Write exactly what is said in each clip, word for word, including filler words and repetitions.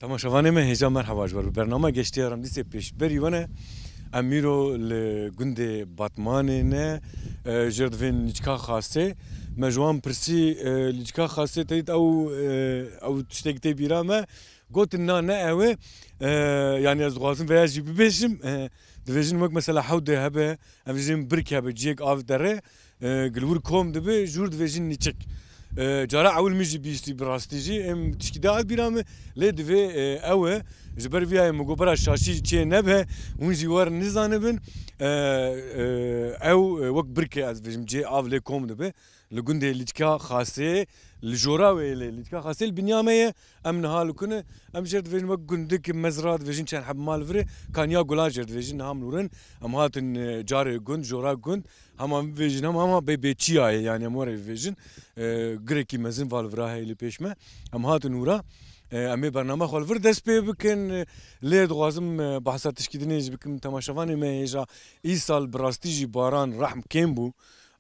Temaşevanê me hêja merheba ji ber bi bernama Geştiya Remdîsê pêşberî we ne. Em îro li gundê Batmanê ne, e, jêr divên Lîçka Xasê. Me ji wan pirsî, e, Lîçka Xasê te dît ew, e, ew tiştek tê bîra me. Gotin na ne ew e. E, yanî ez dixwazim vêya jî bibêjim. E, divêjin wek mesela hewdê hebe, em jî birk hebe, ciyek av dere. E, gilwir kom dibe, jûr divêjin nîçik. E, cara ewil min jî bîstî bi rastî jî. Em tişkî de hat bîra min, lê divê, e, ew e. Ji ber vî yayê min got, bira şaşî çê nebe, hûn jî wer nizanibin. E, e, ew, e, wek birk e, ez dibêjim, cê av lê kom dibe. Li gundê Lîçka Xasê, li jora wê lê, Lîçka Xasê li binya me ye. Em niha li ku ne? Em jêr divêjin wek gundik, mezra divêjin, çend heb mal vir e. Kaniya Gulan jêr divêjin, niha em li wir in. Em hatin, e, carê gund, jora gund. Hema em bivêjin, hema, hema bê, bê çiya ye, yanî em were bivêjin. E, girekî mezin va li vira heye li pêş me. Em hatin wira. E, em ê bernama xwe li vir dest pê bikin. E, lê dixwazim, e, behsa tişkî dinê jî bikim. Temaşevanê me hêja îsal bi rastî jî baran rehm kêm bû.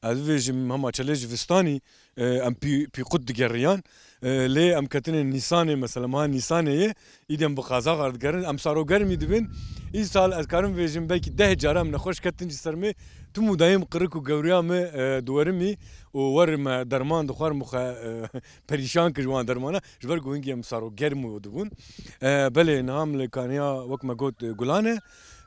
Ez bibêjim hema çelê zivistanî, e, em pî-, pîqut digeriyan. E, lê em ketine Nîsanê, mesela meha Nîsanê ye, îdî em bi qazaxar digerin, em sarogermî dibin. Îsal ez karim bêjim belkî deh cara em nexweş ketin ji ser me, tim û dayê min qirik û gewriya me, e, diwerimî û wer me derman dixwarim û xwe, e, perîşan kir ji wan dermana, ji ber ku hingî em sarogerm û dibûn. E, belê niha em li kaniya wek me got, e, Gulan e.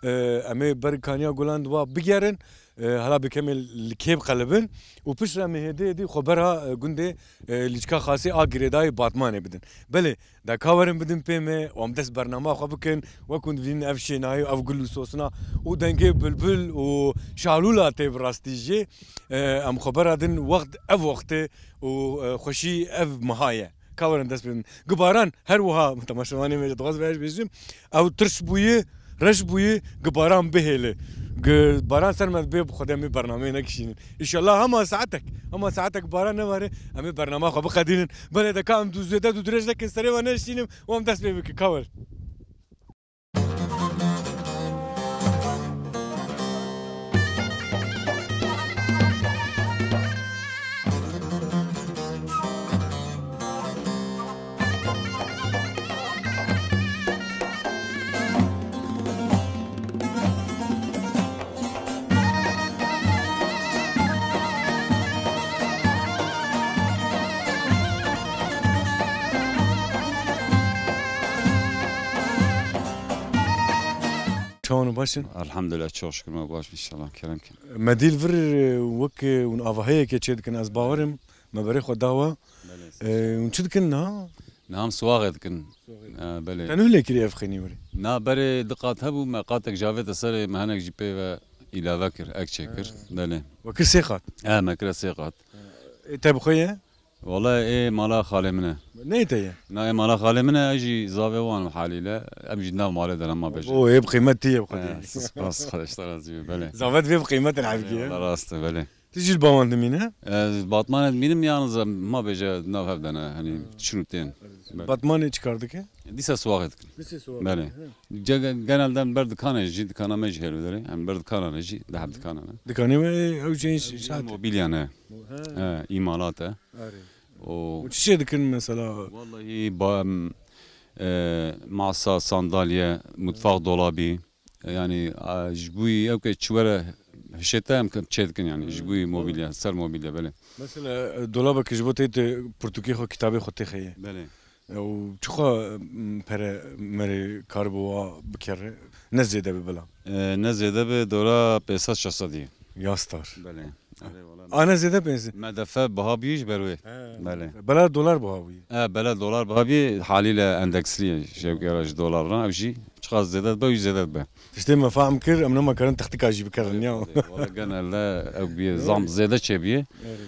E, em ê ber kaniya Gulan di wa bigerin. E, hela bikemê li kê biqelibin û piştre em ê hêdî hêdî xwe bera, e, gundê, e, Lîçka Xasê a girêdayî Batmanê bidin. Belê, de ka werin bidin pê me û em dest bernama xwe bikin. Wek hûn dibînin ev şênayî û ev gul û sosina û dengê bilbil û şalûla tê bi rastî jî. E, em xwe bera din wext ev wextê û, e, xweşî ev meha ye. Ka werin dest pê bin. Gibaran her wiha temaşevanê me ji dixwaz vêya jî bêjim. Ew tirş bûyî, reş bûyî, gibaran bihêli. Gibaran ser me bê bi Xwedê em ê bernameyê nekişînin. Înşallah hema saetek, hema saetek baran newere, em ê bernama xwe biqedînin. Belê de ka em dû zêde dû dirêj nekin, serê we nerişînim û em dest pê bikin. Ka wer. Çawan û baş in? Elhamdülillah, çok şükür, me baş, inşallah, kerem kin. Me dîl vir, e, wek, e, hûn avahiyeke çê dikin, ez bawerim, me berê xwe dawa. Belê. E, hûn çi dikin niha? Niha em siwaxê dikin. Siwaxê. E, belê. Te nuh lê kirî ev xênî werî? Na, berê di qat hebû, me qatek ji avê te serê, me hinek jî pê ve îlave kir, ek çêkir. Ha. Belê. We kir sê qat? E, me kire sê qat. E, te bi xwe ye? Wele ê mala xalê min e. Ne te ye? Na, ê mala xalê min e, ez jî zavê wan im halîle. Em jî nav malê de ne ma bêje. O, ê bi qîmet tê ye bi xwedê. He, spas, Xwedê ji te razî be, belê. Zavet vê bi qîmet in hevkî ye. Wele rast e, belê. Tu jî li Bawan dimîne? Ez Batmanê dimînim, yalnız em ma bêje nav hev de ne, hani çin û tên. Belê. Batmanê çi kar dike? Dîsa siwaxê dikin. Dîsa siwaxê. Belê. He. Ge-, ge-, genelde em ber dikana jî, dikana me jî hêl derê. Em ber dikana ne jî, deheb dikana ne. Dikanê we ew jî saet. Mobilya ne. He. He, îmalat e. Arê. O. Û çi şey dikin mesela? Wallahî ba-, em, e, masa, sandalye, mutfak dolabî. Yani, a, ji bo wî ew ke çi were hişê te em ke-, çê dikin yani. Ji bo wî mobilya, ser mobilya, belê. Mesela, e, dolabeke ji bo te, te pirtûkê xwe, kitabê xwe têxe ye. Belê. E, û çiqa, m, pere merê karibo wa bikere? Ne zêde be bila. E, ne zêde be, dora pênc sed şeş sed ye. Ya star. Belê. Erê, wala. A ne zêde pênc sed? Me defe biha bî ji ber wê. He. Belê. Bela dolar biha bûye. E, bela dolar biha bî, halîle endeksli ye, şevkera ji dolar re, ev jî çiqas zêde dibe, wî zêde dibe. Tiştê me fehm kir, em nema karin textika jî bikerin ya. Wala genelde ew bûye, zam zêde çêbûye. Evet.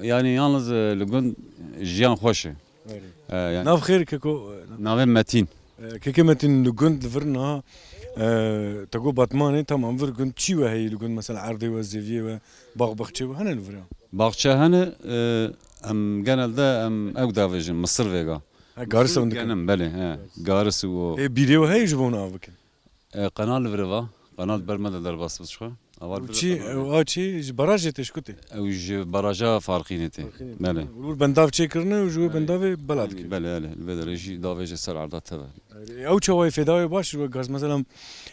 E, yani yalnız, e, li gund jiyan xweş e. Evet. E, yani. Nav xêr keko? Navê Metin. E, kekê Metin, li gund li vir niha, e, te got Batmanê, tamam, vir gund çi we heye li gund, mesela erdê we, zêviyê we, bax baxçê we hene li vir ya? Baxçe hene, e, em genelde em ew davêjin, misir vêga. Ha, garis ew dikin. Genim, belê, he. Garis û o. Ê, bîrê we heye ji bo hûn av bikin? E, qenal li vir va, qenal ber me de derbas bi çiqa. Avar Û bira çi, te ew a çi? Ji barajê tê, ji ku tê? Ew ji baraja Farqînê tê. Farqînê tê. Belê. Û li wir bendav çêkirine û ji wê Belê. bendavê bela dikir. Belê, belê. Li vê derê jî davêje ser erda teve. Erê, ew çawa ye, fêda wê baş ji we gaz? Mesela em,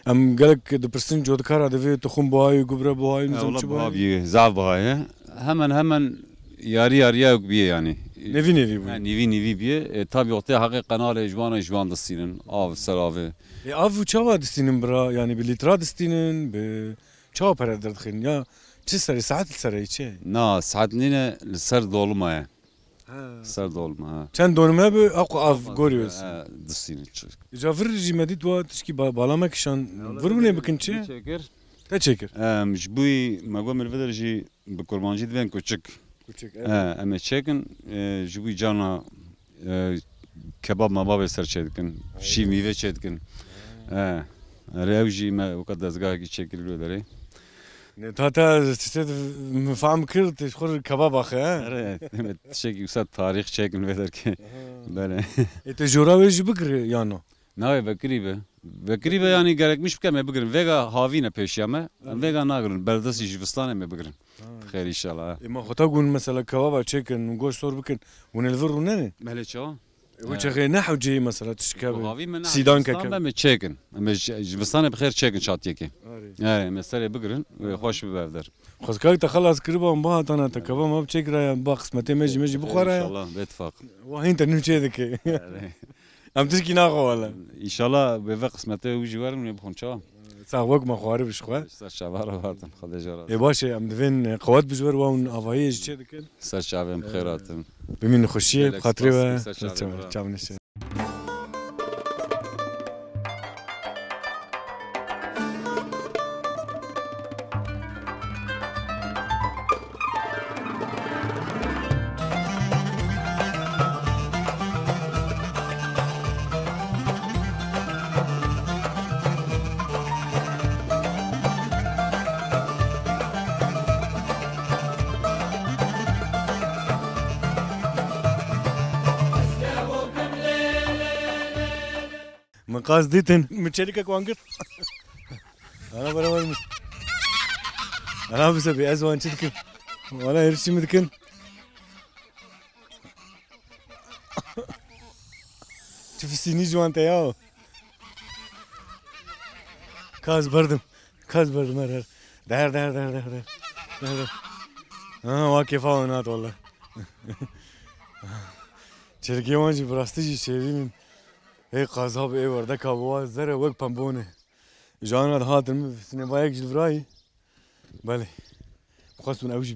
em gelek dipirsin, codikara divê tuxum buha ye, gubre buha ye, E, nizam wala çi buha buha ye? bîye, zaf buha ye. Hemen hemen yarı yarıya bîye yani. Nevî nevî bûye. Ha, nîvî nîvî bîye. E, tabi ortaya heqê qenalê ji wan, ji wan distînin. Av, ser avê. E, av çawa distînin bira? Yani bi lîtra distînin, bi çawa pere derdixin? Ya çi serê, saet li serê çi? Na, saet nîne, li ser dolma ye. Ha. Ser dolma, ha. Çend donum hebe, ew av Ama, gorî wê. e, distînin çi. Îca vir jî me dît wa tişkî ba-, bala me kişan. Ya, vir wala bûnê bir bikin çi? bir çekir. Te çêkir? Em, ji bo me li vir jî bi kurmancî divên kuçik. Kuçik, E, evet. em ê çêkin, e, ji bo cana, e, kebab mebabê ser çêdikin. Aynen. Şîv mîve çêdikin. Ha. E, erê ew jî me weka dezgahekî çêkir li wê derê. Ne, ta te tiştê min fehm kir, tu ji xwe re kebab axe, he? Erê, em ê tiştekî wisa tarîx çêkin vê derkê. Aha. Belê. Ê, te jora wê jî bigire, ya no? Nayê, vekirî be. Vekirî be, yani gerekmiş bike em ê bigirin. Vêga havîne pêşiya me, em Evet. vêga nagirin. Berdestî ji vistanê em ê bigirin. Ha. Xêr, înşallah. Ê, ma xwe ta gun mesela kebaba çêkin û goş sor bikin. Hûn ê li vir rûnenê? Belê, çawa? E, wê çaxê ne hewceyî mesela tişt keve. Havî me ne Sîdan hewceyî keke. Em ê çêkin. Em ê ji, ji vistanê bi xêr çêkin çatiyekê. Erê. Yani em ê serê bigirin, wê xweş bibe ev der. Xwezkak te xelas kiriba, em bihatana te kebaba me bi çêkiraya, ba qismetê me jî, me jî bixwara. Înşallah, bê tifaq. Wa hîn te nû çê dike. Erê. Em tişkî naxwe wele. Înşallah bê ve qismetê wî jî werin, wê bixwin çawa? Sax wek me xwarî bi ji xwe. Ser çava re hatin, Xwedê jê razî. Ê, baş e, em divên, e, qewet bi ji wer wan avahiyê ji çê dikin. Ser çavên bi xêr hatin. Bimînin xweşiyê, Gelek bi xatirê spas, we. ser çavên Çav-, bi re. çavnişe. Min qas dîtin. Min çelîkek wan girt. Ana beraber min. Ana bize bir ez wan çi dikim. Wana her şey mi dikin? Çi fisînî ji wan te ya. Kaz berdim. Kaz berdim her her. Der der der der der. Der der. Ha, wa kêfa wan hat walla. Çelîkê wan jî bi rastî jî şêrîn in. Ê qazab, ê werdeka bi wa zere wek pembone. Ji ana dihatin min sinêvayek ji li virayî. Belê. Xwestin ew jî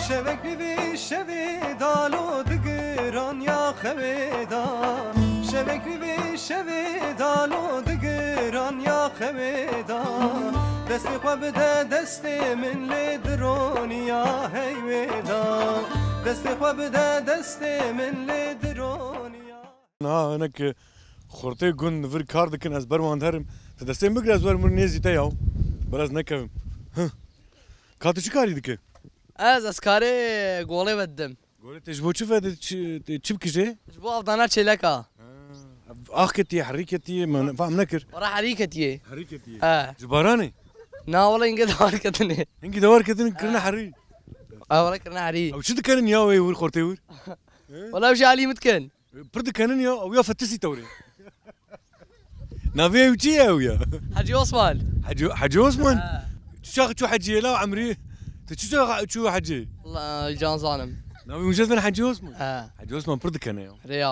Şevek bi vî şevê dalo digiran ya xewê da. Şevek bi vî şevê dalo digiran ya xewê da. Destê xwe bide destê min lê dironiya hey wê da. Destê xwe bide destê min lê dironiya. Niha hinek xortê gund vir kar dikin, ez ber wan herim. Tu destê min bigire, ez werim wir nêzî te yaw. Ber ez nekevim. Hıh. Ka tu çi karî dike? Ez, ez karê golê vedidim. Golê te ji bo çi vedi, çi, te çi bikije? Ji bo avdana çêleka. Ha. Ax ketiye, herî ketiye, min fam nekir. Wara herî ketiye. Herî ketiye. He. Ji baranê? Na, wala hingê dewar ketine. Hingî dewar ketine, kirine Ha. herî. Ha, wala kirine herî. Ew çi dikenin ya wê wir, xortê wir? Wala ew jî alî min dikin. Pir dikenin ya, ew ya fetisî tewrê. Navê ew çi ye ew ya? Hecî Osman. Hecî, Hecî Osman? Ha. Tu çax çû heciyê la emrî? Tu çi çax çû hecî? Wala can zanim. Navê wî jê dibin Hecî Osman? Ha. Hecî Osman pir dikene ya. Rêya.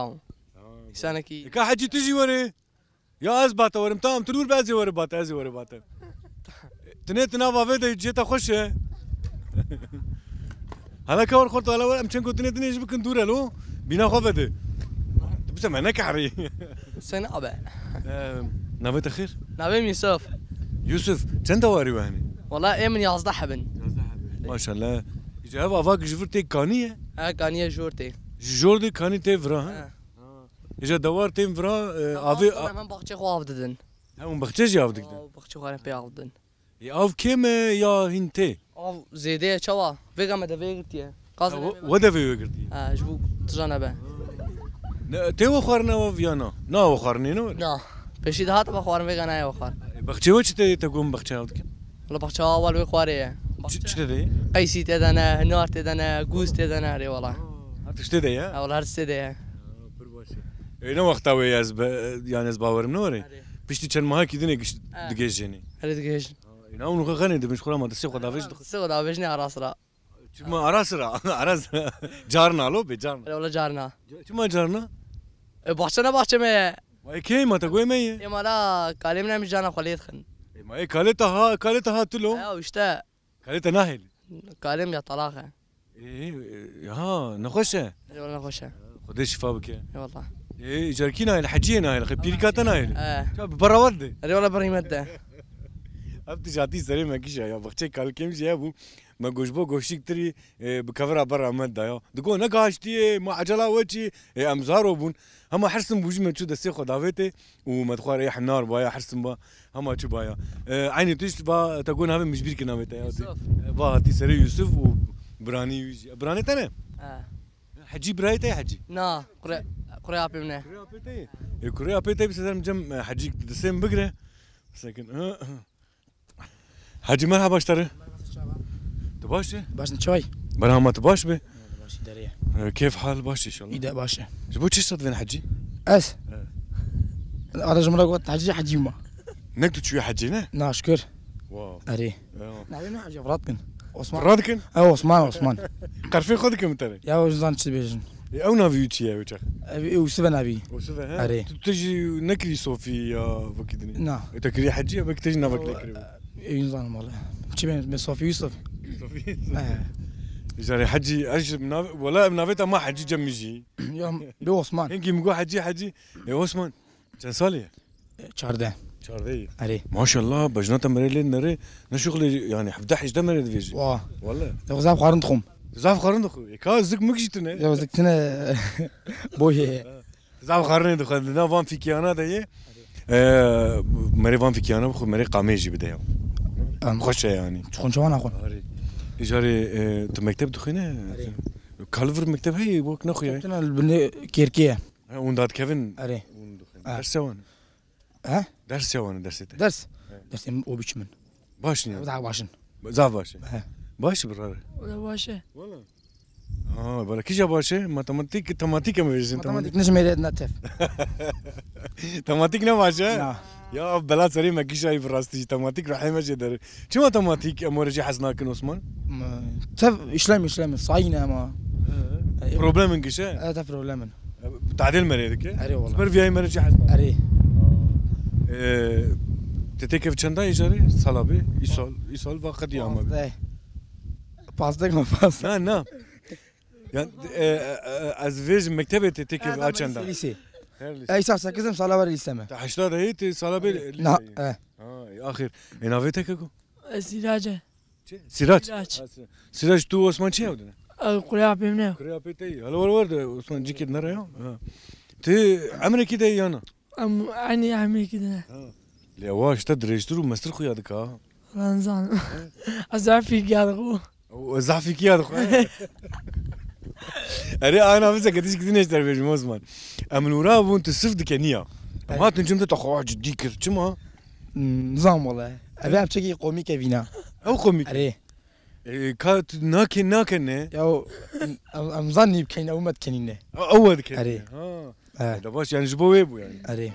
Ha. Îsanekî. Ka Hecî tu jî were. Ya ez bate werim, tamam, tu dûr be, ez ê were bate, ez ê were bate. Tinê tu nava vê de cê te xweş e. Hala ka wer xort, hala wer, em çend gotinê dinê ji bikin dûr e lo. Bîna xwe vede. Tu bise me neke herî. Sen abi. Eee, navê te xêr? Navê min Yusuf. Yusuf, çend dewarî we henî? Wala ê min yazdeh hebin. Yazdeh hebin. Maşallah. Îca ev ava ji vir tê kanî ye? Ha, kanî ye jor tê. Ji jor dê kanî tê vira, ha? Ha. Îja dewar tên vira, e, avê a- Hemen baxçê xwe av didin. He, hûn baxçe jî av dikidin? Aw, baxçê xwe pê av didin. Ê, av kêm e ya hîn tê? Av zêde ye, çawa? Vêga me de vê girtiye. Qazê Ha, we, me we de vê wê girtiye? Ha, ji bo tija nebe. Ne, tê we xwarin ev av ya na? Na we xwarinê ne were? Na. Pêşî de hate xwarin, vêga nayê we xwarin. E, baxçê we çi tê, te got baxçe av dikin? Wala baxçe awal wê xwarê ye. Çi, çi tê de ye? Qeysî tê de ne, hinar tê de ne, gûz tê de ne, rê wala. Ha, her tiştê de ye? Ha, wala her tiştê de ye. Ha, pir baş e. E, ne wexta wê ye ez be, yani ez bawerim ne were? Erê. Piştî çend mehekî dinê giş-, Ha. digêjênê. Erê digêjin. Ha, e, na hûn xwe xenê dibin, ji xwe re ma destê xwe davêj dixwin. Destê xwe davêjinê ara sira. Çima ara sira? Ara sira. Carna lo bê, carna. Erê wala carna. Çima carna? E, baxçe ne baxçe me ye. Ma ê kê ye, ma te goyê me ye? Ê mala kalê min em jana xwe lê dixin. E, ma ê kalê te ha, kalê te ha tu lo? Ya işte. Kalê te nahêlî? Kalê min ya talaq e. Ê, e, ha, nexweş e? Erê wala nexweş e. Xwedê şifa bike. Eyvallah. Ê, îcar kî nahêlî, heciyê nahêlî, xê pîrîka te nahêlî? E. Çawa bi berra we dide? Erê wala berî me dide. Ev tijatî serê me kişa ya, baxçeyê kalkêm jî hebû. Me got ji bo goştiktirî, e, bi kevira berra me dida ya. Digo ne gaştiyê, ma ecela we çi? E, em zaro bûn. Hema hirsim bû jî me çû destê xwe davêtê û me dixwar ê hinar ba ya, hirsim ba. Hema çi ba ya. E, eynî tişt va te got navê min ji bîr kir navê te ya. Yusuf. E, va hatî serê Yusuf û biranî wî jî. Biranê te ne? He. Hecî birayê te ye Hecî? Na, kurê, kurê apê min e. Kurê apê te ye? E, kurê apê te bî sezerm cem, e, Hecî destê min bigire. Sekin. Hacı merhaba, ji te re. Tu baş î? Baş in, çay. Berhama, tu baş be? Baş, îdare ye. E, keyf hal baş inşallah. Îde baş e. Ji bo çi sed vên hecî? Ez? Evet. Ara ji min re got hecî, hecî ma. Nek tu çûyî hecî ne? Na şükür. Wow. Erê. Ya. Navê min hecî, Firat kin. Osman. Firat kin? Ew Osman, Osman. Qerfê xwe dikim te re. Ya, o zan çi dibêjin. E, ew navî wî çi ye, ew çax? Ev, ew Yusuf e navî. Yusuf e, he? Erê. Tu, tu jî nekirî Sofî ya vekî dinê? Na. E, te kirî hecî ya, belkî te jî navek lê kirî. Ew, ew zan mala. Çi ben, ben Sofî Yusuf. Sofî Yusuf. He. Jarê hecî, ez ji nav-, wela ev navê te ma hecî cem min jî. Ya, be Osman. Hingî min got hecî, hecî. E, Osman. Çend salî ye? E, çardeh. Çardeh ye. Erê. Maşallah, bejna te merê lê nere, ne şuxulê, yani hevdeh hejdeh merê divêjî. Wa. Wele. Ew zaf xwarin dixwim. Zaf xwarin dixwî. E, ka zik mik jî tune. Ew zik tune boyê. Zaf xwarinê dixwe. Di nav van fîkiyana de ye. E, merê van fîkiyana bixwe, merê qamê jî bide ya. Em. Xweş e yani. Çixun çawa naxwin? Arê. Îcarê, e, tu mekteb dixwîne? Erê. Kalivir mekteb heye, wek nexuye. Tune li binê kêrkê ye. He, hûn dadikevin? Erê. Hûn dixwin. Ha. Ders çawa ne? He? Ders çawa ne dersê te? Ders? He. Dersê min o biçim in. Baş ne? Daha baş in. Zaf baş e. He. Baş e birare. O da baş e. Wala. Ha, bala kîja baş e? Matematîk, tematîk em vêjin. Matematîk ne ji mêrê ne tev. Tematîk ne baş e? Na. Ya, bela serê me kişayî bi rastî jî. Tematîk ruhê me jê der. Çima tematîk em were jê hez nakin, Osman? M-, tev işlem, işlem, sayî ne ama. He. E, problemin giş e? E, tev problemin. E, tadil merê dike? Erê wala. Ber viyayê merê jê hez nakin. Erê. E, te têkev çenda îcarê? Sala bê? Îsal, îsal va qedî ama bê. Pazdeh. Pazdeh ma pazdeh. Na, na. Yani, e, e, e, ez vêjim mektebê te têkev a çenda? Lîsê. Her lîsê. E, îsal sekizim sala were lîsê me. Te heşta de yê, te sala bê lîsê. Na, e. Ha, e, axir. E, navê te keko? E, Sîrac e. Çi? Sîrac? Sîrac. Ha, Sîrac. Sîrac, tu Osman çi ew dine? E, kurê apê min e. Kurê apê te yî. Hala were were de Osman cikê nere ya. Ha. Tu emrekî de yana? Em, eynî emrekî dine. Ha. Lê ewa ji te dirêjtir û mestir xuya dike ha. Wala nizanim. Ez zafî giya dixwe. Ew zafî giya dixwe. Erê, ana bize ke tişkî din ji te re bêjim, Osman. Em li wira bûn, tu sif dikeniya. Em hatin cem te, te xwe cidî kir. Çima? Hmm, nizam wala. Ev em çekî komîk evîna. Ew komîk? Erê. E, ka tu nake, nake ne? Ya, em, em zan nî bikeyn, ew me dikenîne. Ew, ew we dikenîne. Erê. Ha. He. E, da baş, yani ji bo wê bû yani. Erê.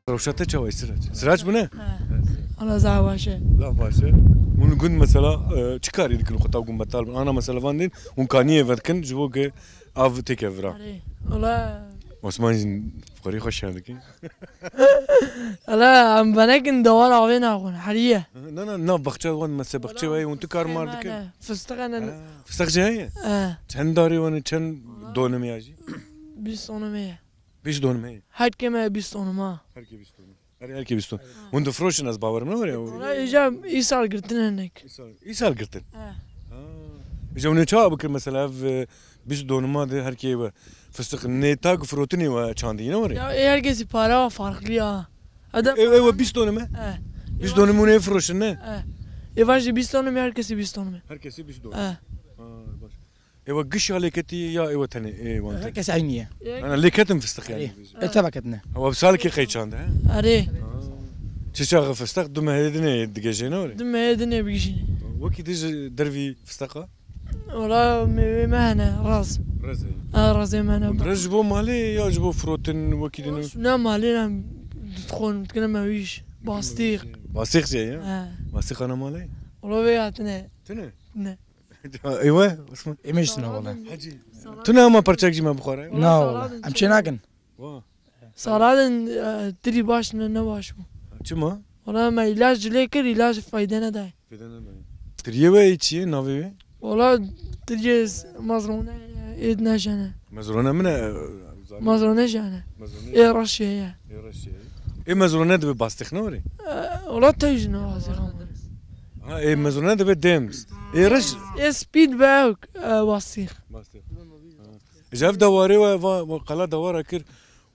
Rewşa te çawa ye Sirac? Sirac bûne? He. Wala zaf baş e. Zaf baş e. Hûn gund mesela, e, çi karî dikin xwe ta gund betal bin? Ana mesela van din, hûn kaniyê vedikin, ji bo ke av têke vira. Erê. Wala Osman jî xwarî xweş şer dike. Ela em venekin dewar avê naxwin, heriye. Na, na, na, baxçe wan, mesela baxçe wê, hûn tu kar mar dikin? Ne, fistix ne. Ha, fistix jî heye? E. Çend darî wan, çend donimê ya jî? Bîst donimê ye. Bîst donimê ye? Her kê me bîst donima. Her kê bîst donim. Her, her kê bîst donim. Hûn difroşin, ez bawerim ne were. Wala îca îsal girtin hinek. Îsal, îsal girtin? E. Ha. Îca hûn ê çawa bikir mesela ev, e, bîst donima de her kê we fistix nê tak firotinê we çandî ne were? Ya, e, her kesî para farklı ya. Ev, ev we bîst donim e? E. Bîst donim hûn ê firoşin ne? E. Ê va jî bîst donim, her kesî bîst donim e. Her kesî bîst donim. E. Ha, baş. Ê we giş ya lêketî ya ê we tenê ê wan tenê? Her kes eynî ye. Ana lêketin fistix yani. Erê. Ê teva ketine. Ewa bi salekê qey çand e? Erê. Çi çaxê fistix du mehê dinê digejê ne were? Du mehê dinê bigijîne. Wekî dij dervî fistiqa? Wala mêwê me hene, raz. Rez e. Ha, razê me hene. Rez ji bo malê ya ji bo firotin wekî din? Şûna malê ne, dixwin, dikine mewîş. Bastîq. Bastîq jî ye? He. Bastîq ana malê? Wala vê hatine. Tune? Ne. Ê we, Osman? Ê me jî tune wala. Hecî. Tune ama perçek jî me bixware. Na wala. Em çê nakin. Wa. Saladên, e, tirî baş ne, ne baş bû. Çima? Wala me îlac cilê kir, îlac fayde nedaye. Fayde nedaye. Tiriyê we yê çi ye, navê wê? Wala tiriyê s-, mezrone ye, êd nejene. Mezrone min e, e, zanî. Mezrone jene. Mezrone. Ê reşê ye. Ê reşê ye. Ê mezrone dibe bastîq ne were? E, wala tew jî ne bastîq ama. Ha, ê mezrone dibe dems. Ê reş. Ê spî dibe, e, bastîq. Bastîq. Ha. Ji ev dewarê we va, va qala dewara kir.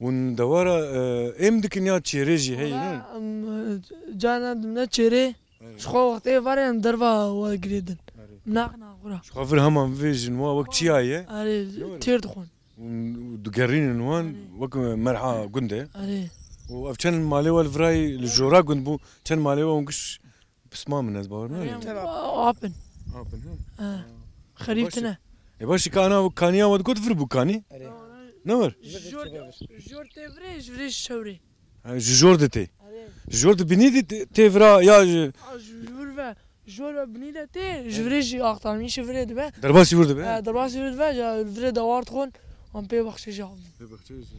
Hûn dewara, e, êm dikin ya çêrê jî heye, ne? Wala, em, e, carna dimne çêrê. Erê. Ji xwe wextê êvarê em derva we girêdin. Erê. Naxin axura. Ji xwe vir heman vê jin wa wek çiya ye. Erê, ne were? Têr dixwin. Hûn digerînin wan wek merha gund e. Erê. Û ev çend malê we li virayî li jora gund bû, çend malê we hûn giş Pisma min ez bawer nakim. Apin. Apin, ha? Ha. Xerîb tine. E baş e. E baş e, ka ana kaniya we digot vir bû kanî? Erê. Ne wir? Jor, jor tê virê, ji virê ji çewrê. Ha, ji jor de tê. Erê. Ji jor de binî de tê, tê vira ya ji... Ha, ji vir ve, jor ve binî de tê, ji virê jî axtarmîşê virê dibe. Derbasî vir dibe? Ha, derbasî vir dibe, ya virê dewar dixwin, an pê baxçe jî avin. Pê baxçe jî.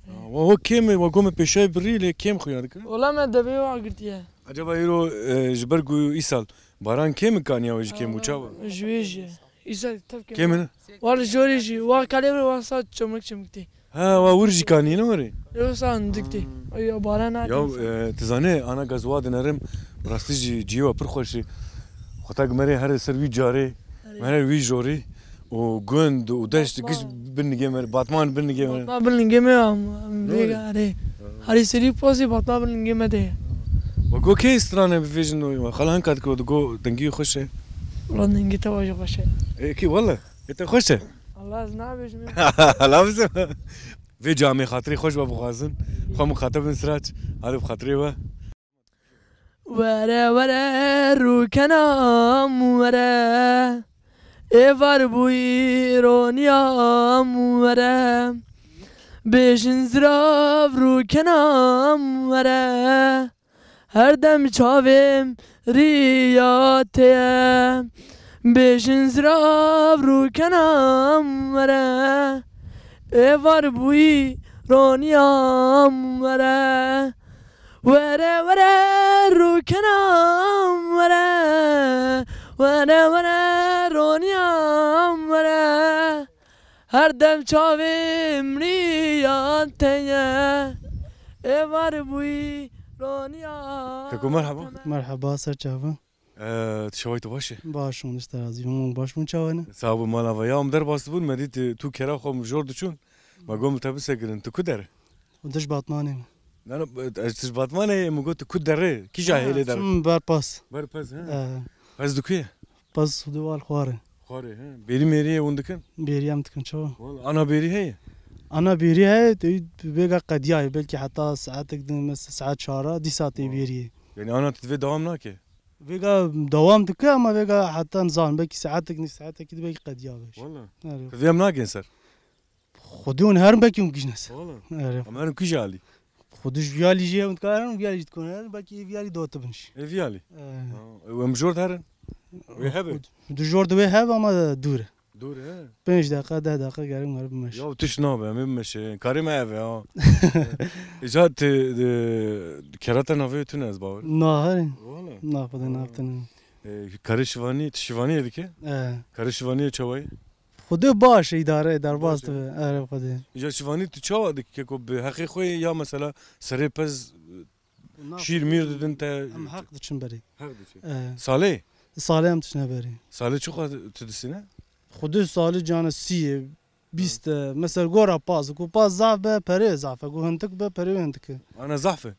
Ha, wa, wa kêm e, wa gome pêşayê birî lê kêm xuya dike. Wala me devê wa girtiye. Acaba îro, e, ji ber ku îsal baran kêm e, kaniya wê jî kêm bû, çawa? Ji wê jî. Îsal tev kêm. Kêm e ne? Wa li jorê jî, wa kalê wê wa sa çemik çemik tê. Ha, wa wir jî kanî ne were? Ew sa hindik tê. Ay, ya baran nake. Ya, e, tu zanî, ana gaz wa dinerim, bi rastî jî cihê wa pir xweş e. Xwetak merê here ser wî carê. Erê. Mere wî jorî û gund û deşt giş bin nigê me, Batman bin nigê me. Batman bin nigê me, em, em vê garê. Herî serî pozî Batman bin nigê me de. We got kê stranê bivêjin, we xala hinka dike, we digo dengî xweş e. Wala dengî te wa jî xweş e. E, kî wele? E, te xweş e? Allah ez nabêjim. Lazim. Vê camê xatirê xweş we bixwazin. Xwe muxateb bin Sirac. Hadi bi xatirê we. Were, were, rûkenam were. Êvar bûyî roniyam were. Bêjin zirav rûkenam were. Her dem çavêm riya te ye. Bêjin zirav rûkenam were. Êvar bûyî roniyam were. Were, were, rûkenam were. Were, were, roniyam were. Her dem çavêm riya te ye. Êvar bûyî roniyam. Keko, merhaba. Merhaba, ser çava. Ee, tu şeway tu baş e? Baş bûn, işte razî bûn, baş bûn, çawa ne? Sağ bû, mala va. Ya, em derbas bûn, me dît, tu kera xwe jor diçûn. Me got, min te bisekirin, tu ku der? Û dij Batmanê me. Na, na, ez dij Batmanê, min got, tu ku derê? Kîja hêlê der? Çim ber pas. Ber pas, he? Ee. Pas di ku ye? Pas di wal xwarê. Xwarê, he. Bêrî mêrî ye hûn dikin? Bêrî em dikin, çawa? Wala, ana bêrî heye? Ana bêrî heye, tu vêga qediyaye, belkî heta saetek din, mes-, saet çara, dîsa tê bêriyê. Yani ana tu divê dewam nake? Vêga dewam dike ama vêga heta nizan, belkî saetek, nîv saetekî de belkî qediya be. Wala. Erê. Tu vê em nakin ser? Xwedî hûn herin belkî hûn gijne ser. Wala. Erê. Em herin kîja alî? Xwedî ji vî alî jî hûn dikarin, vî alî jî dikon herin, belkî vî alî dotibin jî. Ê vî alî? Erê. Ha, em jor de herin? Wê hebe? Xwedî jor de wê hebe ama dûr e. Dûr e? Pênc deqa, deh deqa gerek meriv bimeşe. Ya tişt nabe, em ê bimeşe. Karê me ev e ha. Îca tu, e, kerata navê tune ez bawer. Naherî. Wala. Na, Xwedê Ha. navtine. E, karê şivanî, tu şivaniyê dike? E. Karê şivaniyê çawa ye? Xwedê baş e, îdare, derbas Baş e. dibe. Erê Xwedê. Îca şivanî tu çawa dike ku bi heqê xwe ya mesela serê pez Na, şîr mîr didin te? Em heq diçin berê. Heq diçin. E. Salê? Salê em diçine berê. Salê çiqa tu distîne? Xwedê salê cana sî ye, bîst e. Mesela gora paz, ku paz zaf be, perê zaf e. Ku hindik be, perê hindik e. Ana zaf e?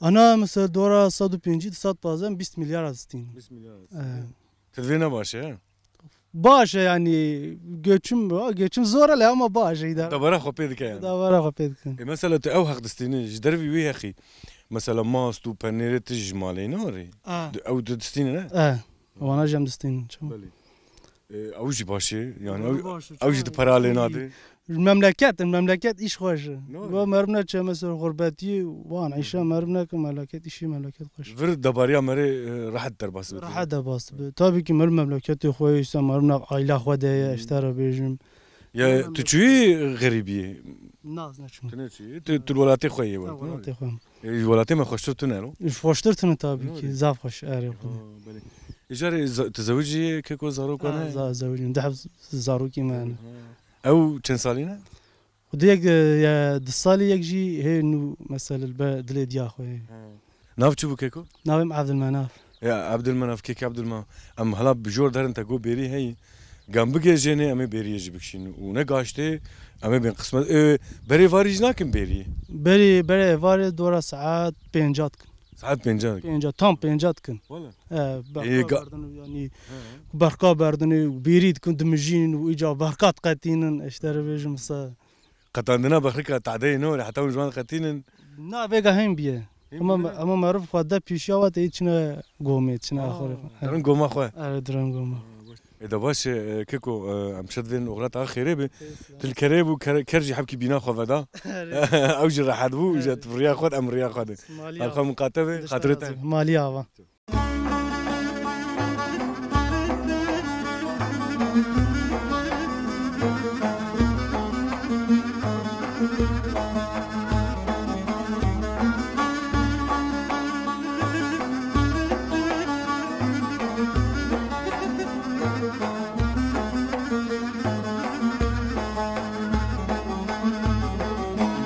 Ana mesela dora sed û pêncî, sed pazdeh, bîst milyar distîn. Bîst milyar distîn. E. Ti divê ne baş e, he? Baş e yani, geçim, geçim zor e ama baş e, îdare. Dabara xwe pê dike yani. Dabara xwe pê dikin. E, mesela tu ew heq distînî, ji dervî wî heqî. Mesela mast û penêrê tu ji malê ne orê? A. Ew tu distînî ne? E, wana jî em distînin, çima? Belê. E, ew jî baş e, yani ew, Baş e, ew jî çima? di para lê nade. Memleket, memleket îş xweş e. Ne? Go meriv neçe mesela xurbetî, wan, Hı hı. îşe meriv neke, memleket, îşî memleket xweş. Vir debariya merê, e, rehet derbas bibe. Rehet derbas bibe. Tabii ki meriv memleketê xwe, îşte meriv nav aila xwe de ye, Hı. işte re bêjim. Ya, Meriv tu memleket- çûyî xerîbiyê? Na, ez neçûm. Tu neçûyî? Tu, tu welatê xwe yê Na, wert, ne? welatê xwe. E, welatê me xweştir tune lo? Xweştir tune tabii ki, Ne? zaf xweş, erê xwe. Ha, belê. Îcarê za-, tu zewicî yê, keko zarok Ha, ane? za-, zewicîm. Deh zarokî me hene. Ha. Ew çend salî ne? Xwedê yek, e, ya, du salî yek jî hê nû, mesela, li ber dilê diya xwe hê. Ha. Nav çi bû keko? Navê min Evdilmenaf. Ya, Evdilmenaf, kekê Evdilmenaf. Em hela bi jor derin te got bêrî heyî. Gem bigê jênê, em ê bêriyê jî bikişînin. Û ne gaştê, em ê bên qismet. E, berê varî jî nakin bêriyê? Berê, berê varê dora saet pênca dikin. Saet pênca dikin? Pênca, tam pênca dikin. Wala. E, berka E, ga- berdin û yani, He. berka berdin û bêrî dikin, dimijînin û îca berka diqetînin, işte re bêjim se. Qetandina bexrika tadeyê ne were, heta hûn ji wan qetînin? Na, vêga hên biye. Hên Ama, biye? ama meriv xwe de pêşiya we tê çine gomê, çine Aa, axurê xwe. Dirin goma xwe. Erê, dirin goma. Ê de baş e, keko, e, em şed vên oxira ta xêrê bi. Til kerê bû, ker, ker jî hebkî bîna xwe veda. Erê. Ew jî rehet bû, Erê. jî tu riya xwe, em riya xwe de. Malî Ev xwe ava. miqate be, Dişta xatirê te. razî. Malî ava.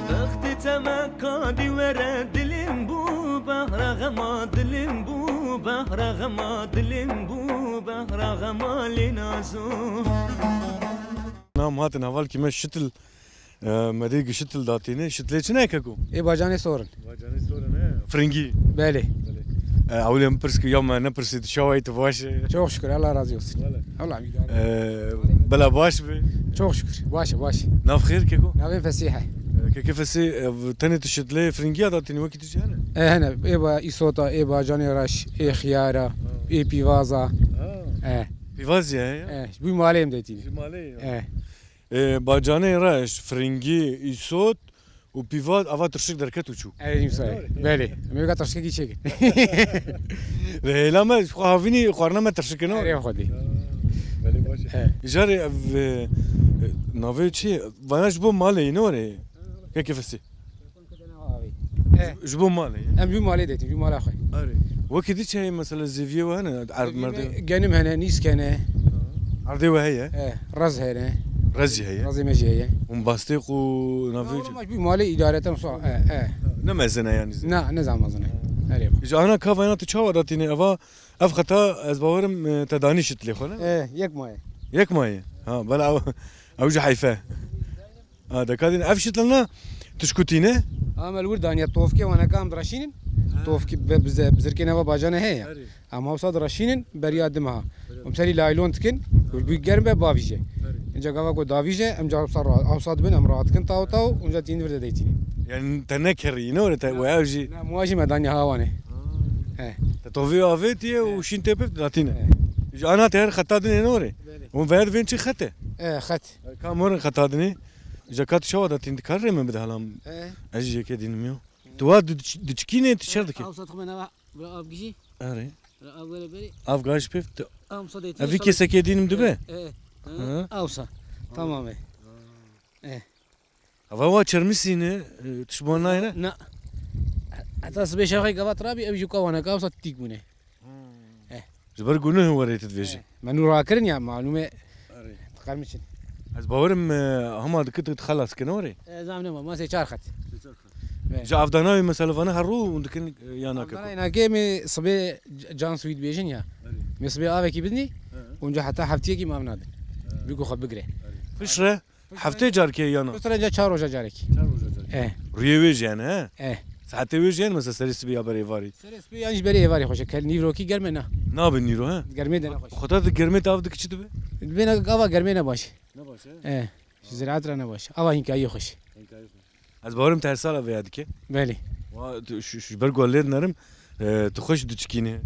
Bextê te me kadî were dilin bû, behra xema dilin bû, behra xema dilin bû, behra xema lê nazo. Nam hatin hevalkî me Şitil, e, me dê gi Şitil datîne. Şitilê çi ne keko? Ê bacanê sor in. Bacanê sor in, he. Firingî. Belê. Belê. E, ewlê min pirs kir, ya me nepirsî, tu çawa yî, tu baş e? Çok şükür, Allah razı olsun. Wele. Allah müdahale. E, bela baş be. Çok şükür, baş e, baş e. Nav xêr keko? Navê Fesîh e. E, keke Fesîh, e, tenê tu Şitilê Firingiya datînî, wekî tu jî hene? E, hene, ê ba îsota, ê bacanê reş, ê xiyara, Ha. ê pîvaza. Ha. E. Pîvazî heye? E, ji bû malê em detînî. Ji malê ye. E. E, bacanê reş, firingî, îsot û pîvaz, ava tirşik derket û çû. Erê, nîmsa ye. Doğru. Belê. Em ê weka tirşikekî çêkin. Rihêla me, ji xwe havînî xwarina me tirşik e, ne? Erê, xwedî. Ha, belê baş e. He. Îcarê ev, e, navê çi? Vana ji bo malê yî, ne were? Keke Fesî. He. Ji bo malê ye? Em ji bo malê detin, ji bo mala xwe. Erê. Wekî dî çi heye mesela zêviyê we hene? Erd merdê? Genim hene, nîsk hene. Erdê we heye? He, rez hene. Rez jî heye? Rezê me jî heye. Hûn bastêq û navê. Ya, ji bo malê îdareten so, e, e. Ne mezin e yani? Na, ne zam mezin e. Erê. Ji ana kavayna tu çawa datînê eva? Ev xeta ez bawerim, e, te danî Şitilê xwe ne? E, yek maye. Yek maye? Ha, bela ew, ew jî heyfe. Ha, dekadin ev Şitilna tişkutî ne? Ama li wir daniye tofkê wana kam diraşînin. Ha. Tofkê be-, bize-, bizirkê neva bacane heye ya. Erê. Em hawsa diraşînin beriya dimeha. Erê. Em serî laylon dikin, û bi germ be bavîje. Erê. Inca gava ku davîje, em ca hawsa ra-, hawsa dibin, em rahat dikin taw taw, unca tînin vir de deytînin. Yani te nekerî, ne öyle te, we ev jî. Ne, muwa jî me daniye hawane. Ha. He. Te tovî avêtiye û He. şîn tê pê datîne. He. Ji ana te her xeta dinê ne öyle? Belê. Hûn veya divên çi xet e? E, xet. Ka morin xeta dinê. Îca ka tu çawa datîn, dikar rê min bide helam? E. Ez jî yekê dînim yo. Tu wa diç-, diçikînê, tu çer dikî? Ew sat xwe nava, bira av gijî. Erê. Bira av were berê. Av gaj pê, tu Am sadê. Ev vî kesekê dînim dibe? E, e. Hı. Awsa. Tamam e. E. Ava wa çermisî ne, e, tişt bo nayne? Na. Heta sibê şev xey gavat rabî, ev jî kawaneke awsa tîk bûne. Hmm. Eh. Ji ber gunuh werê tu dibêjî. Eh. Me nû rakirin ya, malûm e. Erê. Diqermiçin. Ez bawerim, e, hema dikit tu xelas kine werê. E, zam nema, ma sê çar xet. Sê çar xet. Be. Ji avdana wê mesela vana her rû hûn dikin, e, ya nakin? Avdana nake me sibê c-, can swît bêjin ya. Erê. Me sibê avekî bidinî, he, onca heta heftiyekî me av nadin. He. Bî ku xwe bigire. Erê. Piştre? Heftê carkê yana? Piştre ca çar roja carekî. Çar roja carekî. E. Rûyê wê jî hene, he? E. Saetê wê jî hene, mesela serê sibê ya berê êvarî? Serê sibê yan ji berê êvarî xweş e. Kel nîvrokî germ e na. Nabe nîro, he? Germê de ne xweş. Xwe ta di germê de av dikî çi dibe? Dibê ne ava germê ne baş. Ne baş, he? E. Ji ziraet re ne baş. Ava hînkayiyê xweş. Hînkayiyê xweş. Ez bawerim te her sala vêya dike. Belê. Wa, tu, şu, şu ber ku lê dinerim, e, tu xweş diçikîne.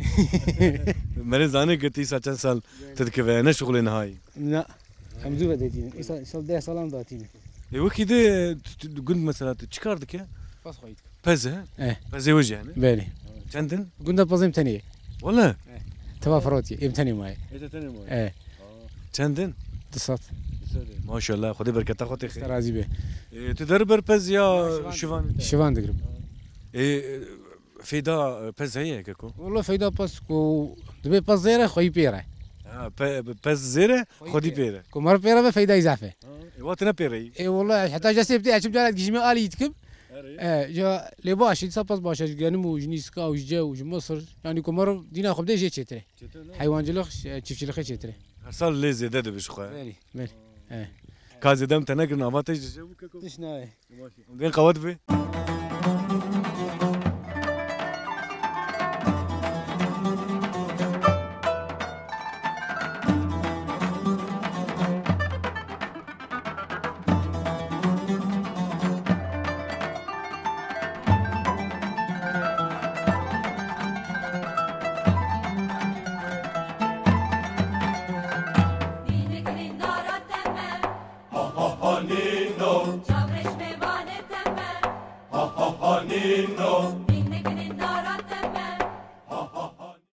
Merê zane ke tu îsa çend sal tu dikeve, ne şixulê nihayî. Na. Em zû vedetînin. Îsa, îsa deh salan datînin. E, wekî de, tu, tu, gund mesela tu çi kar dike? Pas xweyî dikim. Pez, he? Eh. Pezê we jî hene? Belê. Çend in? Gunda pezê em tenê ye. Wele? Eh. Teva Firotiyê, em tenê maye. Ê te tenê maye? Eh. Çend in? Du sed. Du sed e. Maşallah, Xwedê berketa xwe têxê. Te razî be. Ê, tu der ber pez ya şivan? Şivan digirim. Ê, feyda, e, pez heye keko? Wala feyda pez ku dibe pez zêre, xweyî pêre. Ha, pe-, pez zêre, xwedî pêre. Ku mer pêre be feyda îzafe. Ha, ê, wa tine pêre yî? Ê, wala heta jestê bidê, eçim cara gijime alî dikim. Erê. E, ya lê baş e, dîsa pez baş e, ji genim û ji nîska û ji ce û ji Misir. Yanî ku mer dîna xwe bidê jê çêtir e. Çêtir ne? Heywancılık, e, çiftçiliğe çêtir e. Her sal lê zêde dibe ji xwe. Belê, belê. E. Ka zêde em te nekirin, ava te jî ji jê bû keko? Tişt nayê. Baş e. Em dên qewet bê.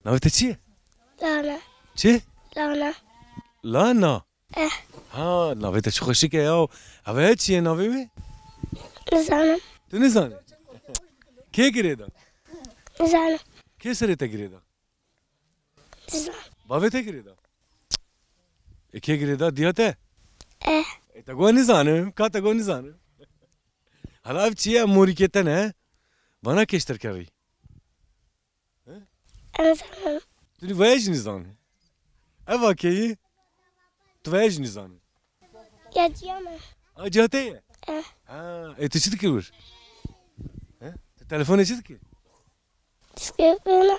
Navê te çi ye? Lana. Çi? Lana. Lana. Eh. Ha, navê te çi xweşik e ya. Eve çi ye navê wê? Nizanim. Tu nizanî? Kê girê da? Nizanim. Kê serê te girê da? Nizanim. Bavê te girê da? E, kê girê da? Diya te? Eh. E, te got nizanim. Ka te got nizanim. Hala ev çi ye? Morîkê te ne? Vana kêşterkerî. He? Ez zanim. Tu vaya jî nizanî. Eva keyî? Tu vaya jî nizanî. Ya ciya me. A, ciya te ye? Eh. Ha, e, tu çi dikir wir? He? Tu telefonê çi dikir? Dişkevina.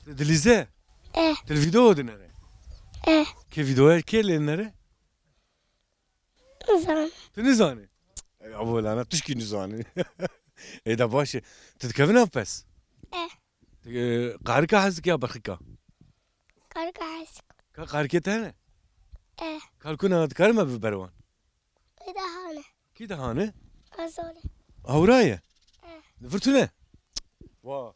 Tu dilîze? Eh. Tu li video dinere? Eh. Kê videoya kê lê dinere? Nizan. Tu nizanî? Ey, abo lana, tu şkî nizanî. Ê de baş e. Tu dikevin nav pes? Eh. Tu, e, qarika hez dikî ya berxika? Qarika hez dikim. Ka qarikê te hene? Eh. Kalkuna dikare me bi berwan? Ê de hane. Kî de hane? Azorê. Hewra ye? Eh. Li vir tune? Wa.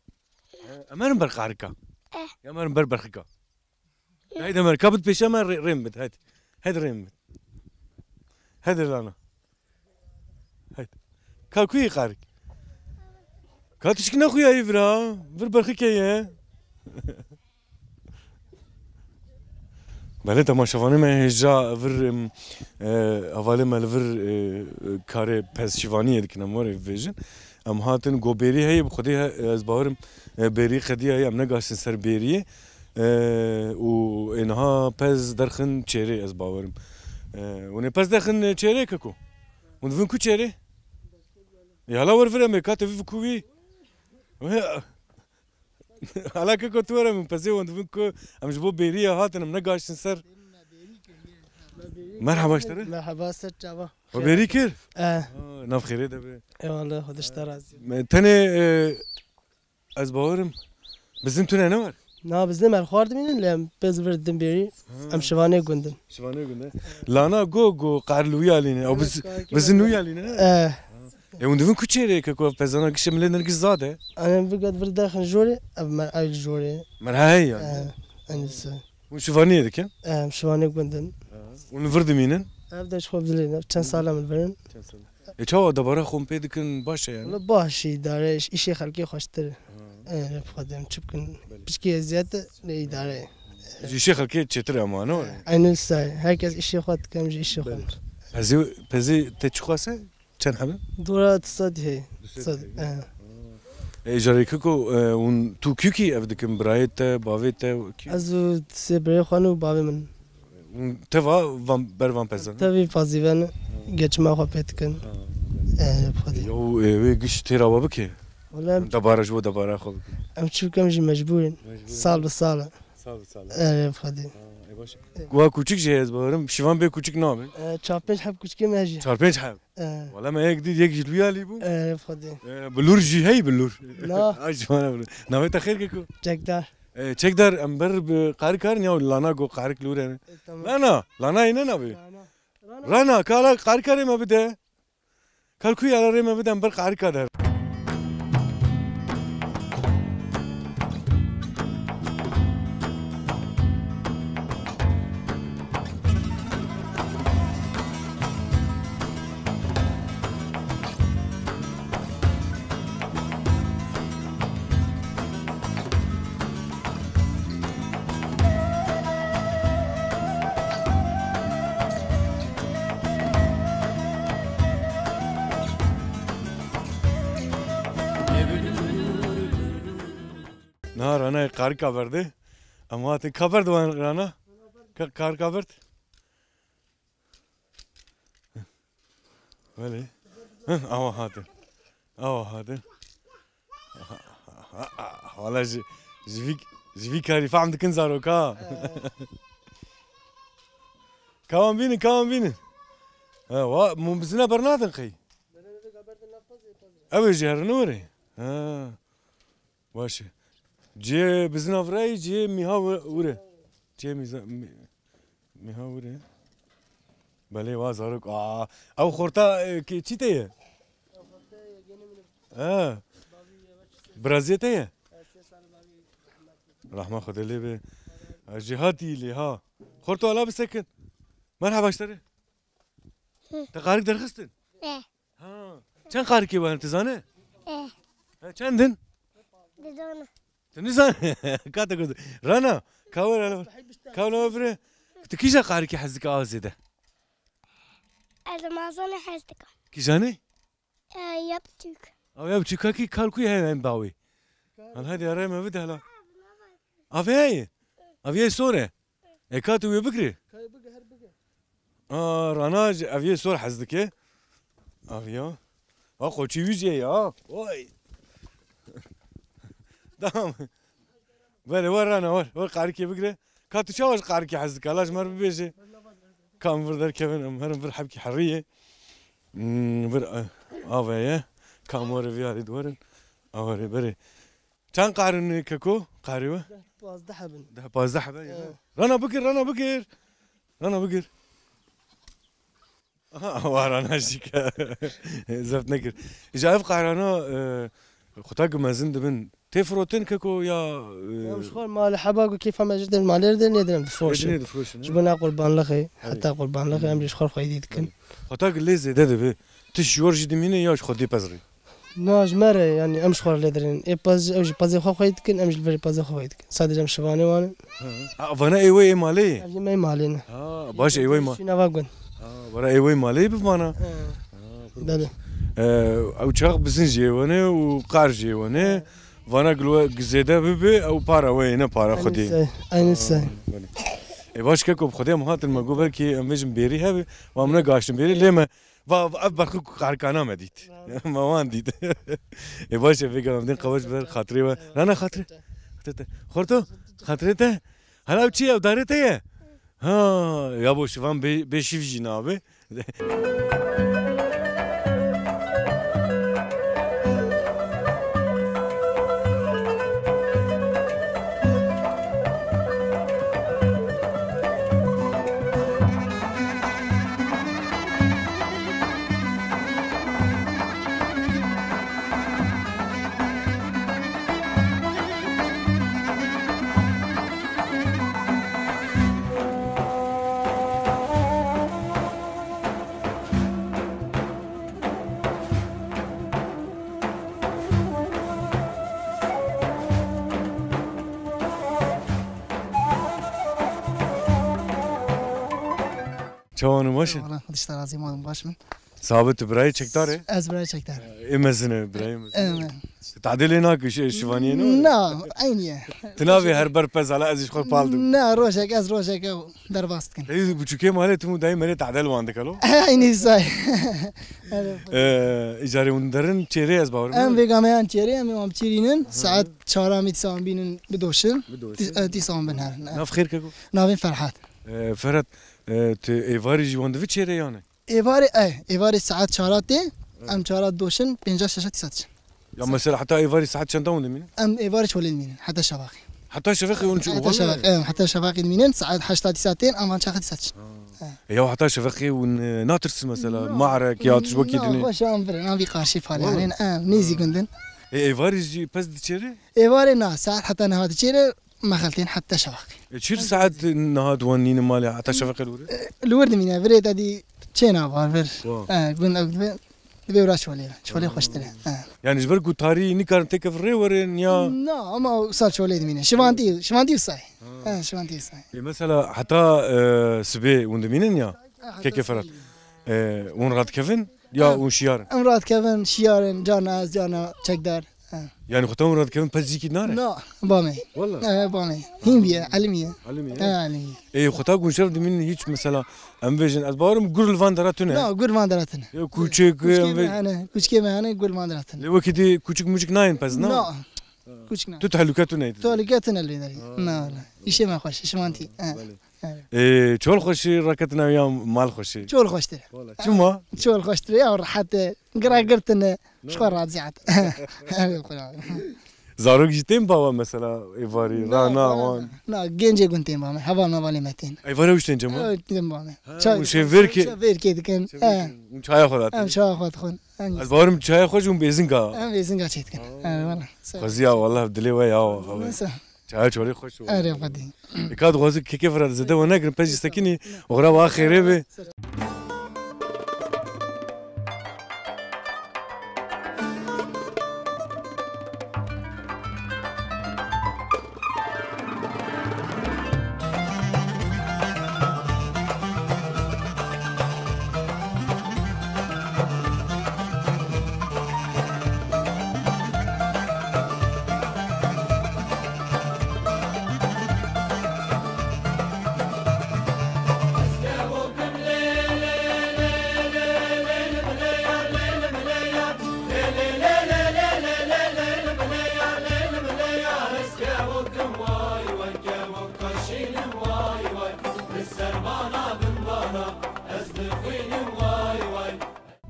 Eh, em herin ber qarika. Eh. Ya em herin ber berxika. Haydi Ömer, ka bit pêşe me rê-, rê min bid, haydi. Haydi rê min bid. Haydi Lana. Haydi. Ka ku yî qarik? Ka tişkî nexuya yî vira. Vir berxike ye. Belê temaşevanê me hêja vir, em, e, hevalê me li vir, e, karê pezşivaniyê dikin, em were bibêjin. Em hatin go bêrî heye, bi xwedê he-, ez bawerim, e, bêrî qediya heye, em negaştin ser bêriyê. E, û ê niha pez derxin çêrê, ez bawerim. E, hûn ê pez derxin çêrê keko? Hûn divin ku çêrê? Ê, hala wer vir em ê, ka tevî ku wî. Hala keko tu were min pezê wan divin ku em ji bo bêriya hatin, em negaştin ser. Merhaba ji te re. Merhaba, ser çava. We bêrî kir? E. Ha, nav xêrê de be. Eyvallah, Xwedê ji te razî. Me tenê, e, ez bawerim. Bizin tune ne var? Na, bizin em xwar dimînin, lê em pez vir din bêrî. Ha. Em şivanê gundin. Şivanê gundin. Lana go, go, qar li wî alîne. Ew biz, bizin wî alîne, ne? E. E, hûn divin ku çêrê ke ku ev pezana gişe milê nergis zade? Em vir gat vir daxin jorê, ev mer ay jorê. Mer hey yani. E, en iyisi. Hûn şivaniyê dikin? E, em şivanê gundin. Ha. Hûn vir dimînin? Ev de ji xwe bi dilê ne. Çend sala min virin. Çend sala. E, çawa debara xwe pê dikin, baş e yani? Wala baş e, îdare, îş-, îşê xelkê xweştir e. Ha. E, bi Xwedê em çi bikin? Belê. Piçkî eziyet e, lê îdare ye. Ji îşê xelkê çêtir e ama, ne were? Eynî wisa ye. Her kes îşê xwe dike, em jî îşê xwe. Belê. Pezê, pezê te çi xwase? Çend hebe? Dora tu sed heye. Du sed heye. Sed, e. E, jarê keko, e, hûn tu kî kî ev dikin? Birayê te, bavê te, kî? Ez û sê birayê xwe û bavê min. Hûn teva van, ber van pezan? Tevî pazî ve ne. Geçima xwe pê dikin. Ha. E, bi Xwedê. Ya, e, wê giş têra we bike? Wala em Debara ji bo debara xwe bike. Em çi bikin, em jî mecbûr in. Mecbûr in. Sal bi sal e. Sal bi sal e. E, bi Xwedê. Ha, e, baş. E. Wa kûçik jî heye, ez bawerim. Şivan bê kûçik nabe. E, çar pênc heb kûçikê me heye jî. Çar pênc heb. E. Wala me yek dît, yek ji lûya lî bû. E, bi Xwedê. E, bilûr jî hey bilûr. Na. Ay, ji wana bilûr. Navê te xêr keko? Çekdar. E, Çekdar, em ber bi qarik karin ya, lana go qarik lûr hene. E, tamam. Lana, lana yine navê. Rana. Rana, kala qarik karê me bide. Kal ku ya rê me bide, em ber qarika der. Niha Ranayê qarika berde. Em hatin ka berd wan Rana? Ka, qarika berd? Belê. Heh, awa hatin. Awa hatin. Wala ji, ji vî, ji vî karî fehm dikin zaroka. Kawan bînin, kawan bînin. Ha, wa, mûmbizina bernadin qey. Ew ê jî herin were. Ha. Baş e. Cihê bizina virayî, cihê mîha wi-, wire. Cihê mîza-, mî-, mîha wire. Belê wa zarok. Aa, ew xorta, e, ki-, çi te ye? Ha. Biraziyê te ye? Rahma Xwedê lê be. Jêhatî lê ha. Xorto ala bisekin. Merhaba ji te re. Hı. Te qarik derxistin? E. Ha. Çend qarikê we hene, tu zane? E. He, çend in? Dizana. Tu nizane? Ka te got. Rana, ka were, ka were vire. Tu kîja qarikê hez dike a zêde? Ez mazanê hez dikim. Kîjanê? E, ya biçûk. Ew ya biçûka kî kal ku ye, em bawê. Hal hadi araya me bide hala. Avê heye. Avê sor e. E, ka tu wê bigirî? Ka wê bigir, her bigir. Aa, Rana jî avê sor hez dike. Avê ya. Ha, qoçî wî jî ya. Oy. Tamam. Were, were Rana, were. Were qarikê bigire. Ka tu çawa ji qarikê hez dike? La ji me re bibêje. Ka em vir derkevin, em herin vir hebkî heriyê. Hmm, vir, eh, aveye. Ka em were vî alî diwerin. Awarê berê. Çend qarin keko? Qarê we? Deh, pazdeh hebin. Deh, pazdeh hebe, ya. Evet. Rana bigir, Rana bigir. Rana bigir. Aha, wa Rana jî ke. Zeft nekir. Îja ev qarana, e, qutak mezin dibin. Tê firotin keko ya, e, Ya ji xwe malê heba ku kêfa me ji dir malê dir nêdirin difroşin. Nêdirin difroşin, Ji he? Bona qurbanlixê, Evet. heta qurbanlixê em jî ji xwe xwedî dikin. Qutak lê zêde dibe. Tişt ji yor jî dimîne ya ji xwedî pezirî. Na, ji me re, yanî em ji xwe re lê dirin. Ê pez, ew jî pezê xwe xweyî dikin, em jî li vir pezê xwe xweyî dikin. Sadece em şivanê wan in. Hı. Ha, vana ê wê ê malê ye? Ev yê me yê malê ne. Ha, baş e, ê wê ma- Şîna va gund. Ha, vana ê wê malê bi vana. Hı. Ha, Belê. E, ew çax bizin jê wene û qar jê wene. Vana gilwe zêde bibe, ew para wê ne para Aynı xwedî. Şey, aynı Ha, şey. belê. E, baş keko, bi xwedê em hatin me got belkî em vêjin bêrî hebe, wa em negaştin bêrî, lê me Va, va, ev berxik qarikana me dît. Bravo. Me wan dît. Ê baş e, vêga em dên qewet ji ber xatirê we. Rana xatirê. Xatirê te. Xorto, xatirê te. Hala ew çi ye? Ew darê te ye? Ha, ya bo şivan bê, bê şiv jî nabe. Çawan û baş e? Wala, Xwedê ji te razî, malum baş min. Sabit, birayê çekdar e? Ez birayê çekdar. Ê mezin e, birayê mezin. Em. Tadê lê nake, şi-, şivaniyê ne? Na, eynî ye. Tu navê her ber pez, hala ez ji xwe pal dim. Na, rojek, ez rojek ew derbas dikin. Ê, buçûkê malê tim û dayê merê tadel wan dikelo? Eynî say. Ee, îcarê hûn derin çêrê ez bawer Em vêga me yan çêrê, em ê wan biçîrînin. Saet çara mî dîsa wan bînin bidoşin. Bidoşin. Dî-, e, dîsa wan bin herin. Nav xêr keko? Navê Ferhat. Ee, Ferhat, e, tu êvarî jî wan divi çêrê yanê? Êvarê, e, êvarê saet çara tê, em çara doşin, pênca şeşa dîsa diçin. Ya mesela heta êvarî saet çenda hûn dimînin? Em êvarê çolê dimînin, heta şevaxê. Heta şevaxê hûn çi Heta şevaxê, e, heta şevaxê dimînin, saet heşta dîsa tên, em van çaxa dîsa diçin. Ha. E, ya heta şevaxê hûn, e, natirsin mesela, mahrek ya tişt wekî dinê? Na, xweş e, em vir in, em vî qarşî palê Wala. Em nêzî gundin. E, êvarî jî pez diçêrê? Êvarê na, saet heta niha diçêrê, mexeltên heta şevaxê. E, çir saet niha diwanînin malê heta şevaxê li wir? E, li wir dimîne, virê te dî çê nava vir. Wa. E, gund ew dibe, dibe wira çolê. Çolê xweştir e. E. Yani ji ber ku tarî nikarin têkevin rê werin ya? Na, ama wisa çolê dimîne. Şivantî, şivantî wisa ye. Ha. E, şivantî wisa ye. E, mesela heta, e, sibê hûn dimînin ya? E, heta Keke Ferhat. Sibê. E, hûn radikevin ya hûn şiyar in? Em radikevin, şiyar in, carna ez, carna çekdar. Ha. Yani xwe ta hûn radikevin pez cîkî nare? Na, bame. Wala? E, bame. Hîn bîye, elimî ye. Elimî ye? E, elimî ye. Ê, xwe ta ku hûn şev dimînin hiç mesela, em bêjin, ez bawerim gur li van dera tune. Na, gur van dera tune. Ê, kûçik, Kûçikê em me vê- hene, kûçikê me hene, gur van dera tune. Lê wekî dî kûçik mûçik nayên pez, na? Na. Kûçik na. Tu tehlûke tune. Tehlûke tune li vê derê. Ha. Na, wala. Îşê me xweş, şimantî. Ha, belê. Evet. Ê, çol xweşî raketina ya mal xweşî? Çol xweştir. Wala, çima? Çol xweştir ya, rehet e. Gira girtine. Ji xwe razî hat. Evet, xwe razî. Zarok jî tên bawa mesela êvarî, rana wan? Na, gencê gun tên ba me. Heval mevalê me tên. Êvarê wî tên cema? Evet, tên ba me. Ha, çay, û şevêrkê? Şevêrkê dikin. Şevêrkê. He. Û çaya xwe datin? Em çaya xwe dixwin. Em Bawerim çaya xwe jî hûn bêzinga. Em bêzinga çêdikin. Ha. Evet, wala. Xwezî ya, wallah dilê we ya. Neyse. Çaya çolê xweş û. Erê xwedî. Ê, ka dixwaze kekê Ferhat zêde we nekirin, pez jî sekinî, oxira we xêrê be.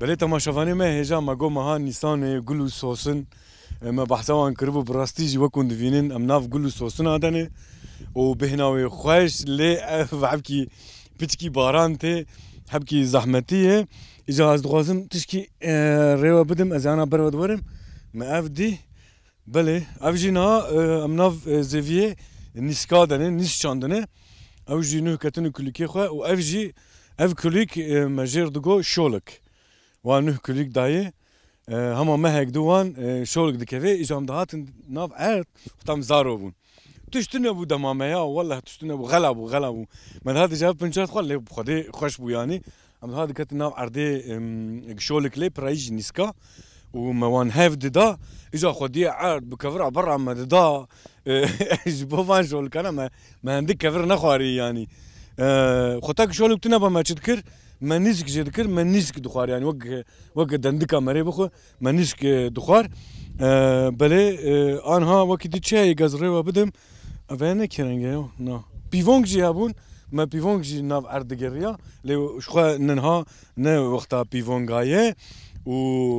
Belê temaşevanê me, hêja me got meha Nîsanê, gul û sosin. E, me behsa wan kiribû, bi rastî jî wek hûn divînin, em nav gul û sosina de ne. Û bêhna wê xweş, lê ev hebkî piçkî baran tê, hebkî zehmetî ye. Îja ez dixwazim tişkî, e, rê we bidim, ez ê ana ber we diwerim. Me ev dî. Belê, ev jî niha, e, em nav, e, zeviyê nîska de ne, nîsk çandine. Ew jî nuh ketin û kulîkê xwe û ev jî, ev kulîk, e, me jêr digo şolik. Wan nuh kulîk dayê, e, hema mehek du wan, e, şolik dikeve, îja em dihatin nav erd, xwe tam zaro bûn. Tişt tune bû dema me ya, wellah tişt tune bû, xela bû, xela bû. Me dihat îja ev pinçer xwe lê bi Xwedê xweş bû yanî. Em diha diketin nav erdê, em, şolik lê pirayî jî nîska û me wan hev dida. Îja xwediyê erd bi kevira berra me dida. E, ji bo van şolikana me, me hindik kevir nexwarî yanî. E, xwe tak şolik tune ba me çi dikir? Me nîsk jê dikir, me nîsk dixwar yanî wek, wek dendika merê bixwe, me nîsk, e, dixwar. E, belê, e, anha wekî di çi heye ez rê we bidim. Ev ne kerenge yo? Na. Pîvong jî hebûn. Me pîvong jî nav erd digeriya. Lê ji xwe ninha ne wexta pîvonga ye û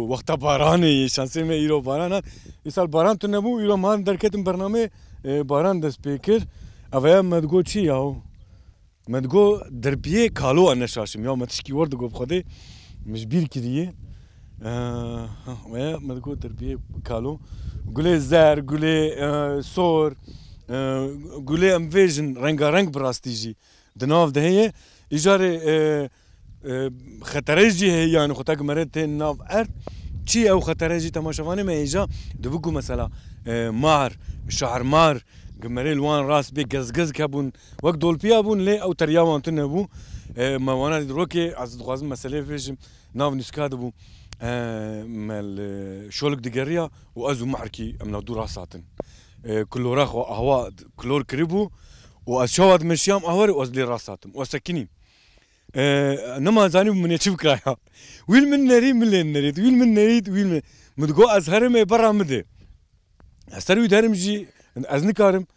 wexta baranê ye. Şansê me îro baran hat. Îsal baran tune bû, îro man derketin bernamê, e, baran dest pê kir. Ev ya me digot çi ya? Me digot derbiyê kalo ez neşaşim. Ya me tişkî wer digot bi Xwedê. Min ji bîr kiriye. Ee, ha, me, me digot derbiyê kalo. Gulê zer, gulê, e, sor, e, gulê em vêjin rengareng bi rastî jî di nav de heye. Îcarê, e, e, xetere jî heye, yanî xwe tak mere tê nav erd. Çi ew xetere jî temaşevanê me hêja dibi ku mesela, e, mar, şahrmar, Gimerê li wan rast bê gezgezg hebûn, wek dolpiya bûn, lê ew teriya wan tune bû. E, me wana dît rokê, ez dixwazim meseleyê bêjim. Nav nûska de bû, e, me li şolik digeriya û ez û Mehrkî em navdû rast hatin. E, kilora xwe ahwa kilor kiribû û ez çawa dimeşiyam ahwarê û ez lê rast hatim. Û ez sekinî. E, nema zanîbû min ê çi bikaya. Wî li min nerî, min lê nerît. Wî li min nerît, wî li min. Min digot ez herim ê berra min de. Ez ser wî derim jî, ez nikarim.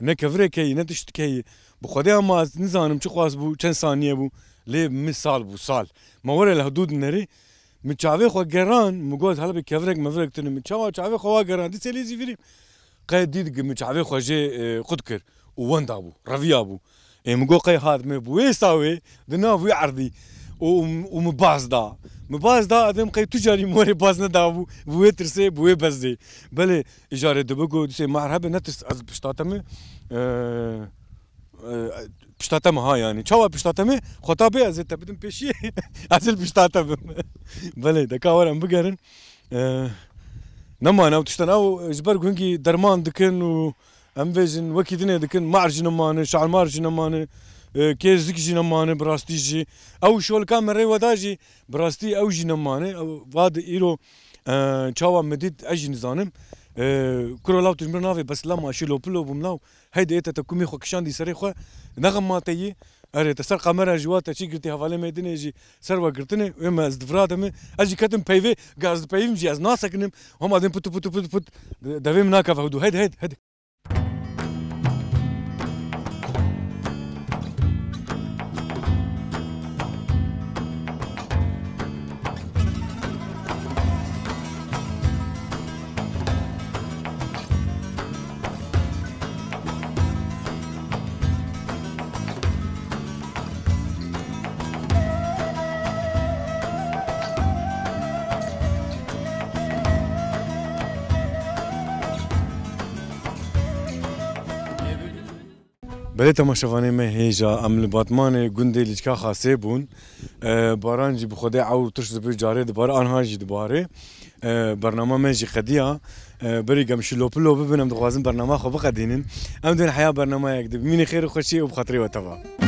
Ne kevirek heye, ne tiştik heye. Bi Xwedê ama ez nizanim çi qas bû, çend saniye bû. Lê min sal bû, sal. Ma were li hidû dinerî. Min çavê xwe geran, min got, "Hele bi kevirek mevirek tune." Min çawa çavê xwe wa geran, dîsê lê zîvirî. Qey dît ki min çavê xwe jê, e, qut kir û wenda bû, reviya bû. Ê min got, "Qey hat me bi wê sawê di nav wî erdî." Û, û, û min baz da. Min baz da, edem qey tu carî min were baz nedabû, bi wê tirsê, bi wê bezdê. Belê, îcarê dibe got, dîsê Meher hebe netirs, ez pişta te me, e, e, pişta te me ha yani. Çawa pişta te me? Xwe ta bê ez ê te bidim pêşiyê. Ez ê li pişta te bim. Belê, de ka were em bigerin. E, nemane ew tiştan. Ew ji ber ku hingî derman dikin û em vêjin wekî dinê dikin, mar jî nemane, şalmar jî nemane, e, kêzik jî nemane, bi rastî jî. Ew şolika me rê weda jî, bi rastî ew jî nemane. Ew va di îro, e, çawa me dît, ez jî nizanim. E, kuro law tu ji min re navê, bes lama şîlo pilo bûm law. Heydi ê te te kumê xwe kişandî serê xwe, ne xema te yî. Erê, te ser kamera jî wa te çî girtî, hevalê me dinê jî ser we girtinê, wê me ez divra de me. Ez jî ketim peyvê, ga ez dipeyvim jî ez nasekinim. Hema din putu putu putu put, devê min nakeve hewdû. Heydi, heydi, heydi. Belê temaşevanê me hêja, em li Batmanê gundê Lîçka Xasê bûn. E, baran jî bi Xwedê ewr tişt dibir, carê dibare, anha jî dibare. E, bernama me jî qediya. E, berî gem şilopilo bibin, em dixwazin bernama xwe biqedînin. Em dên heya bernamayek di. Mînê xêr û xweşiyê û bi xatirê we teva.